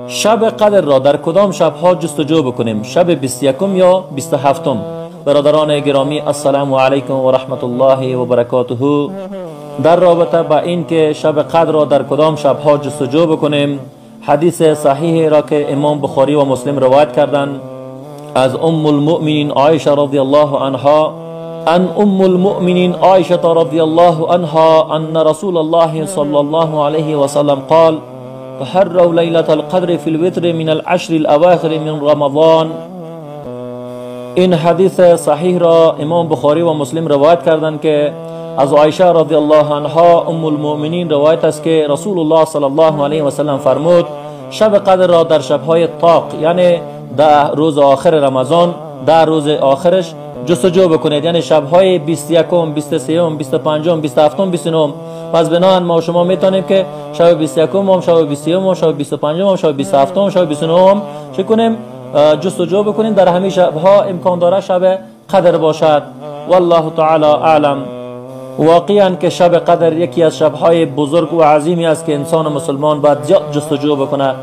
شب قدر را در کدام شبها جستجو بکنیم؟ شب 21 یا 27؟ برادران گرامی، السلام علیکم و رحمت الله و برکاته. در رابطه با این که شب قدر را در کدام شبها جستجو بکنیم، حدیث صحیح را که امام بخاری و مسلم روایت کردند از ام المؤمنین عایشه رضی الله عنها، ان ام المؤمنین عایشه رضی الله عنها ان رسول الله صلی الله علیه و سلم قال: تحروا لیلة القدر فی الوتر من العشر الاواخر من رمضان. این حدیث صحیح را امام بخاری و مسلم روایت کردند که از عایشه رضی الله عنها ام المؤمنین روایت است که رسول الله صلی الله علیه و سلم فرمود: شب قدر را در شبهای طاق، یعنی 10 روز آخر رمضان، 10 روز آخرش جستجو بکنید، یعنی شبهای 21، 23، 25، 27، 29. پس بناهن ما شما میتونیم که شب 21 هم، شب 23 هم، شب 25 هم، شب 27 هم، شب 29 هم چه کنیم؟ جستجو بکنیم. در همین شبها امکان داره شب قدر باشد. والله تعالی اعلم. واقعا که شب قدر یکی از شبهای بزرگ و عظیمی است که انسان مسلمان باید زیاد جستجو بکنه،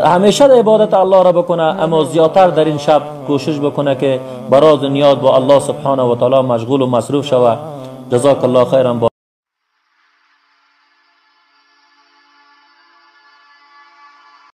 همیشه عبادت الله را بکنه، اما زیادتر در این شب کوشش بکنه که براز نیاد با الله سبحانه و تعالی مشغول و مصروف شوه. جزاک الله خیرا.